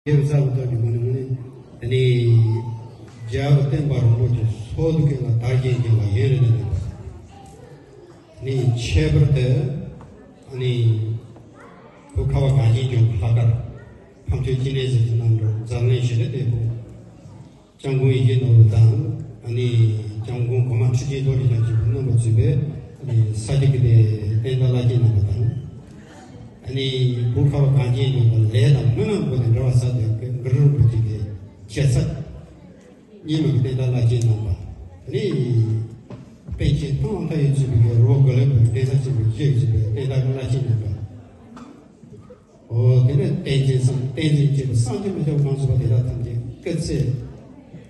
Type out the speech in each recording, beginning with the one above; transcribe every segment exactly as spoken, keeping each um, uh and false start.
དེ་རུ་ས་རུ་ཐོག་གི་མ་ནི་མ་ནི། དེ་ནི་རྒྱལ་བ་བསྟན་པ་རིན་པོ་ཆེ་སོགས་དུ་སྐད་ལ་དར་རྒྱས་ཀྱི་ལ་ཡོན་རེ་ལས་ནས། ནི་ཁྱད་པར་དུ་ནི་བོད་ཁ་བ་གངས་ཅན་ལྗོངས་ལྷག་དཀར་ཕམ་ཆོས་སྤྱི་གནས་ཟེར་གྱི་རྣམ་གྲོལ་འཛམ་གླིང་ཞི་བདེ་དེ་བོད། སྐྱབས་མགོན་ཡེ་ཤེས་ནོར་བུ་དང་། ཨ་ནི་སྐྱབས་མགོན་གོང་མ་ཁྲི་ཆེན་རྡོ་རྗེ་འཆང་ཆེན་པོ་རྣམ་པ་གཙོས་པའི་ཨ་ནི་ས་སྐྱ་གི་སྡེ་བསྟན་བདག་བླ་ཆེན་རྣམ་པ་དང་། ཨ་ནི་བོད་ཁ་བ་གངས་ཅན་ལྗོངས་ལ་ལས་དང་སྨོན་ལམ་སྒོ་ནས་འབྲེལ་བ་ཟབ་སྟེ་གུ་རུ་རིན་པོ་ཆེ་གི་རྒྱལ་ཚབ་རྙིང་མ་གི་བསྟན་བདག་བླ་ཆེན་རྣམ་པ། ཨ་ནི་པཎ་ཆེན་ཐང་ལྷ་ཡི་གཙོས་པའི་རི་བོ་དགེ་ལེགས་ཕུག་གི་གདན་ས་ཆེན་པོ་བཅས་གཙོས་པའི་བསྟན་བདག་གི་བླ་ཆེན་རྣམ་པ། འོ་དེ་ནས་བསྟན་འཛིན་སངས་བསྟན་འཛིན་སྐྱེས་བུ་སངས་རྒྱས་མི་ཁྱབ་གང་ཚུགས་པ་དེ་དག་ཐམས་ཅད་སྐུ་ཚེ་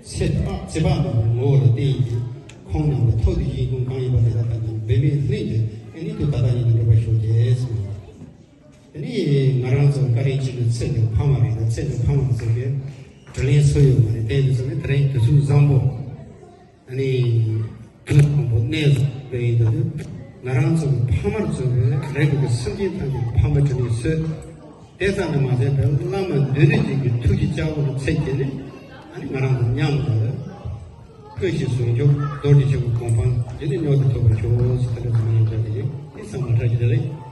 ཚེ་དཔག་ཚེ་དཔག་མེད་པའི་ངོ་བོ་ལ་བརྟེན་ཡོད་ཀྱི་ཁོང་རྣམས་ཀྱི་ཐུགས་ཀྱི་བཞེད་དགོངས་གང་ཡིན་པ་དེ་དག་ཐམས་ཅད་འབད་མེད་ལྷུན་གྱིས་ཨ་ནི་དུས་ད་ལྟ་ཉིད་དུ་འགྲུབ་པར་ཤོག་ཅེས་གསུངས། དེ་ནས་ང་རང་ཚོ་བཀའ་དྲིན་ཆེ་ལ་ཚེ་འདི་ཕ་མ་རེད་ལ་ཚེ་འདི་ཕ་མ་ཚོ་གི་དྲིན་ལན་གསོ་ཡོད་མ་རེད། དེ་འདི་ཚོ་ནི་དེ་རིང་དུས་ཚོད་བཟང་པོ། ཨ་ནི། དུས་དང་པོ་གནས་སུ་ལྷུང་ཡིན་དུས། ང་རང་ཚོ་གི་ཕ་མར་གྱུར་པའི་རིགས་ཀྱི་སེམས་ཅན་ཐམས་ཅད་ཕ་མ་དྲིན་ལས་གསོས། དེ་ཙམ་དུ་མ་ཟད་པའི་བླ་མ་མདུན་ནས་ཀྱི་ཐུགས་ཀྱི་ལྕགས་འོག་ཏུ་ཚེ་སྐྱེལ་ནས། ཨ་ནི་ང་རང་ཚོ་མཉམ་དུ་སྐུ་ཞིག་ཟུང་འཇུག་རྡོ་རྗེ་ཆེན་པོའི་གོ་འཕང་ཇི་ནས་མྱུར་དུ་ཐོབ་པར་ཤོག་ཟེར་དེ་འདྲ་ཚང་མ་ཡང་བྱ་དེ་རེད། དེ་ཚང་མ་བཀྲ་ཤིས་བདེ་ལེགས།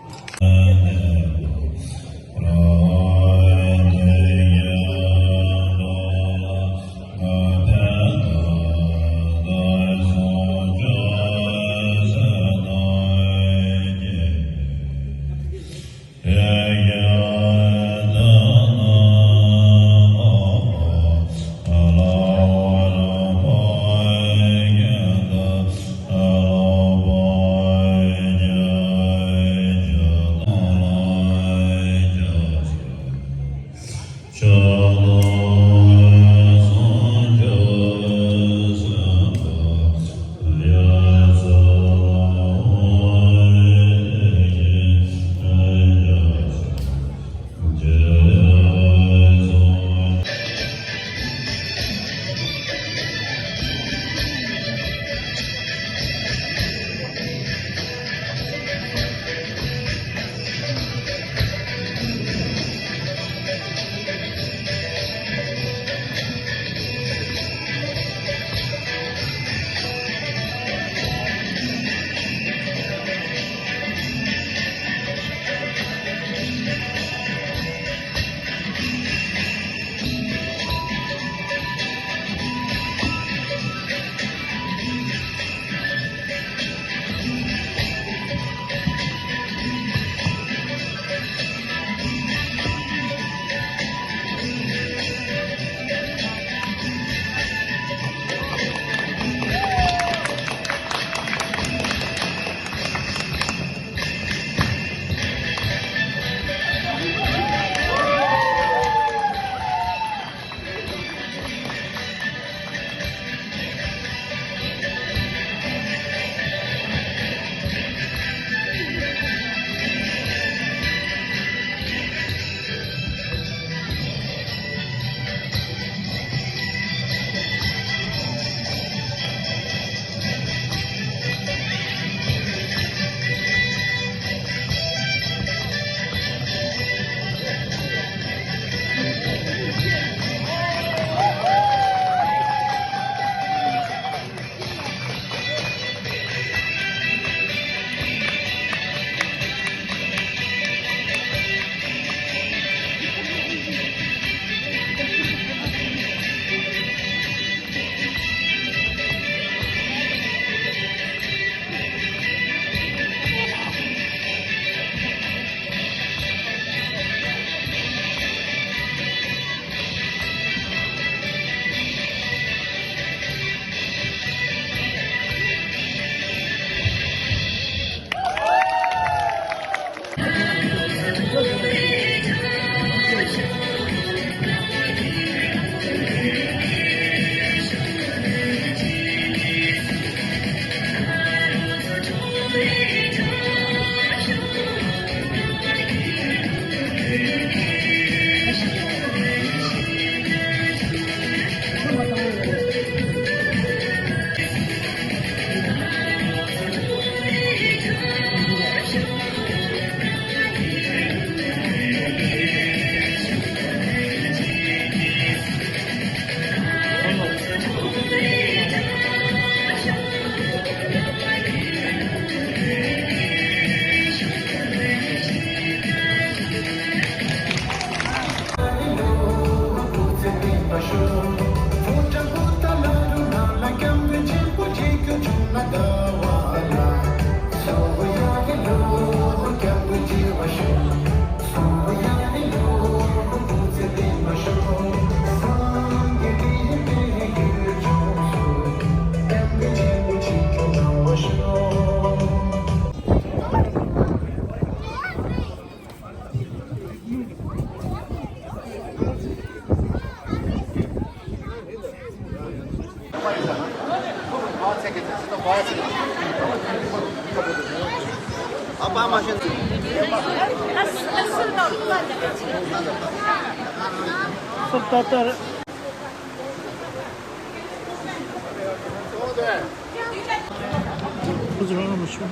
སོབ་ཏ་ཏར། ཁོ་ཚོ་རང་རང་མ་ཤོད།